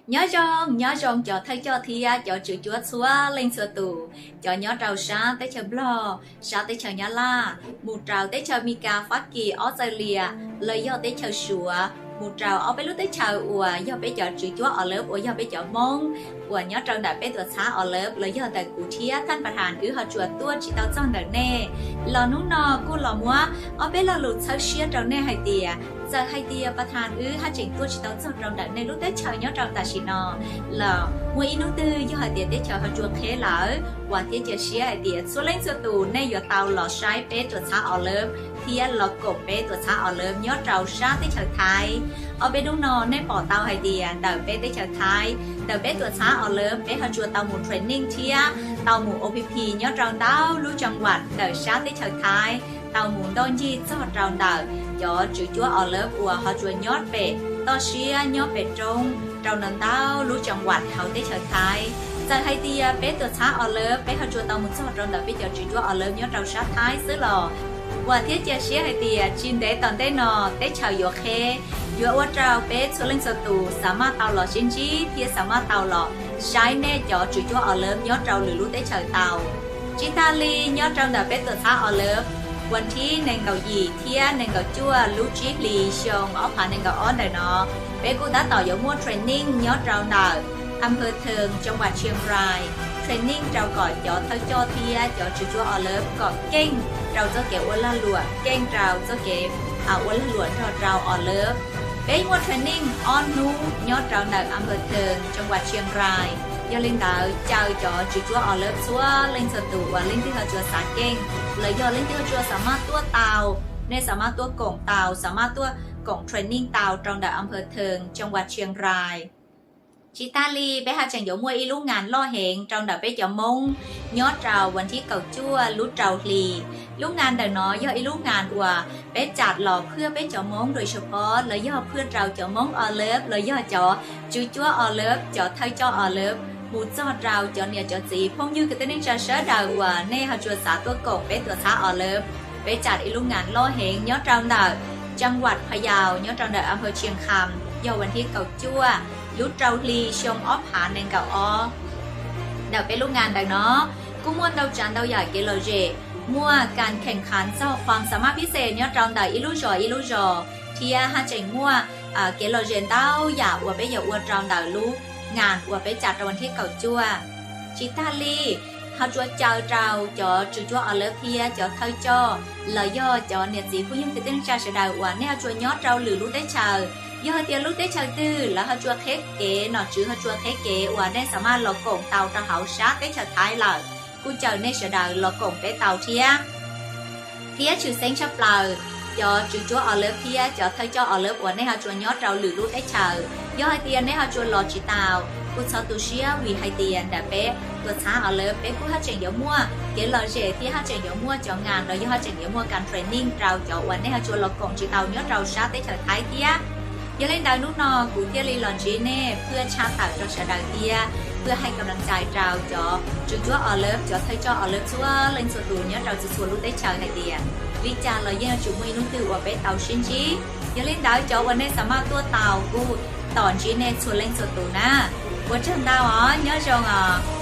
Nyob zoo, nyob zoo cov thawj coj thiab cov tswv cuab txhua leej txhua tus, cov nyob rau sab teb chaws Nplog, sab teb chaws Nyab Laj, mus rau teb chaws Amelikas, Fab Kis, Australia, los yog teb chaws Suav, mus rau ob peb lub teb chaws uas yog peb cov tswv cuab Olov uas yog peb cov Hmoob uas nyob rau ntawm peb tuam txhab Olov los yog ntawm kuv thiab thaj Pab Thas wb ho tsuas tuaj tsis tau txog ntawm nej. Los hnub no kuj los muab ob peb lo lus txhawb siab rau nej hais tias txawm hais tias Pab Thas wb haj tseem tuaj tsis tau txog rau ntawm nej lub teb chaws nyob rau tam sim no los muaj ib hnub twg yog hais tias teb chaws ho tsuas qheb lawm, vam thiab cia siab hais tias txhua leej txhua tus nej yuav tau los saib peb tuam txhab Olov thiab los koom peb tuam txhab Olov nyob rau sab teb chaws Thaib. Ob peb hnub no nej pom tau hais tias ntawm peb teb chaws Thaib, ntawm peb tuam txhab Olov peb ho tsuas tau mus training thiab tau mus O P P nyob rau ntau lub cag vam ntawm sab teb chaws Thaib, tau mus ntoj ncig txog rau ntawm cov tswv cuab Olov uas ho tsuas nyob pem toj siab nyob pem roob rau ntau ntau lub cag vam hauv teb chaws Thaib. Txawm hais tias peb tuam txhab Olov peb ho tsuas tau mus txog rau ntawm peb cov tswv cuab Olov nyob rau sab Thaib xwb los vam thiab cia siab hais tias tsis ntev tom ntej no teb chaws yuav qheb, yuav ua rau peb txhua leej txhua tus xa maj tau los sib ntsib thiab xa maj tau los saib nej cov tswv cuab Olov nyob rau lwm lub teb chaws tau. Tsis tas li nyob rau ntawm peb tuam txhab Olov, vas thib nees nkaum yim thiab nees nkaum cuaj lub tsib hlis xyoo ob phav nees nkaum ob ntawm no, peb kuj tab tom yuav muaj training nyob rau ntawm Amperthee, Ceev Vam Chiang Rai, training rau kom cov thawj coj thiab cov tswv cuab Olov kom keej rau txoj kev ua lag luam, keej rau txoj kev ua lag luam nrog rau Olov. Peb muaj training ob hnub nyob rau ntawm Amperthee, Ceev Vam Chiang Rai. Yog li ntawd caw cov tswv cuab Olov txhua leej txhua tus uas leej twg ho tsuas xav keej los yog leej twg ho tsuas xa maj tuaj tau, nej xa maj tuaj koom tau, xa maj tuaj koom training tau rau ntawm Amperthee, Ceev Vam Chiang Rai. Tsis tas li peb haj tseem yuav muaj ib lub ngas loj heev rau ntawm peb cov Hmoob nyob rau vas thib kaum cuaj lub rau hli. Lub ngas ntawm no yog ib lub ngas uas peb cam los phwj peb cov Hmoob rau sab phob los yog phwj rau cov Hmoob Olov los yog cov tswv cuab Olov, cov thawj coj Olov mus txog rau cov niam cov txiv phooj ywg kwv tij neej tsa sawv daws uas nej ho tsuas xav tuaj koom peb tuam txhab Olov. Peb cam ib lub ngas loj heev nyob rau ntawm Ceev Vam Pha Yau, nyob rau ntawm Amperthee, Chiang Kham, yog vas thib kaum cuaj lub rau hli xyoo ob phav nees nkaum ob. Ntawm peb lub ngas ntawm no kuj muaj ntau tsav ntau yam kev lom zem, muaj kas kheem khav txog qhuas xa maj phib xes nyob rau ntawm ib lub zos ib lub zos, thiab haj tseem muaj kev lom zem ntau yam uas peb yuav ua rau ntawm lub ngas uas peb cam rau vas thib kaum cuaj. Tsis tas li, ho tsuas caw rau cov tswv cuab Olov thiab cov thawj coj los yog cov niam txiv phooj ywg kwv tij neej tsa sawv daws uas nej ho tsuas nyob rau lwm lub teb chaws, yog hais tias lub teb chaws twg lawv ho tsuas qheb kev, nom tswv ho tsuas qheb kev uas nej xa maj los koom tau rau hauv sab teb chaws Thaib lawm, kuj caw nej sawv daws los koom peb tau thiab. Thiab tshwj xeeb tshaj plaws cov tswv cuab Olov thiab cov thawj coj Olov uas nej ho tsuas nyob rau lwm lub teb chaws, yog hais tias nej ho tsuas los tsis tau, kuj txhob tu siab vim hais tias ntawm peb tuam txhab Olov peb kuj haj tseem yuav muaj kev lom zem thiab haj tseem yuav muaj cov ngas los yog haj tseem yuav muaj kas training rau cov uas nej ho tsuas los koom tsis tau nyob rau sab teb chaws Thaib thiab. Yog li ntawd hnub no kuv thiaj li los ntsib nej phwj tshaj tawm rau sawv daws thiab phwj hais kam lees cais rau cov tswv cuab Olov, cov thawj coj Olov txhua leej txhua tus nyob rau txhua txhua lub teb chaws hais tias li cas los yeej yuav tsum muaj ib hnub twg uas peb tau sib ntsib. Yog li ntawd cov uas nej xa maj tuaj tau kuj tos ntsib nej txhua leej txhua tus na. Ua tsaug ntau os, nyob zoo os.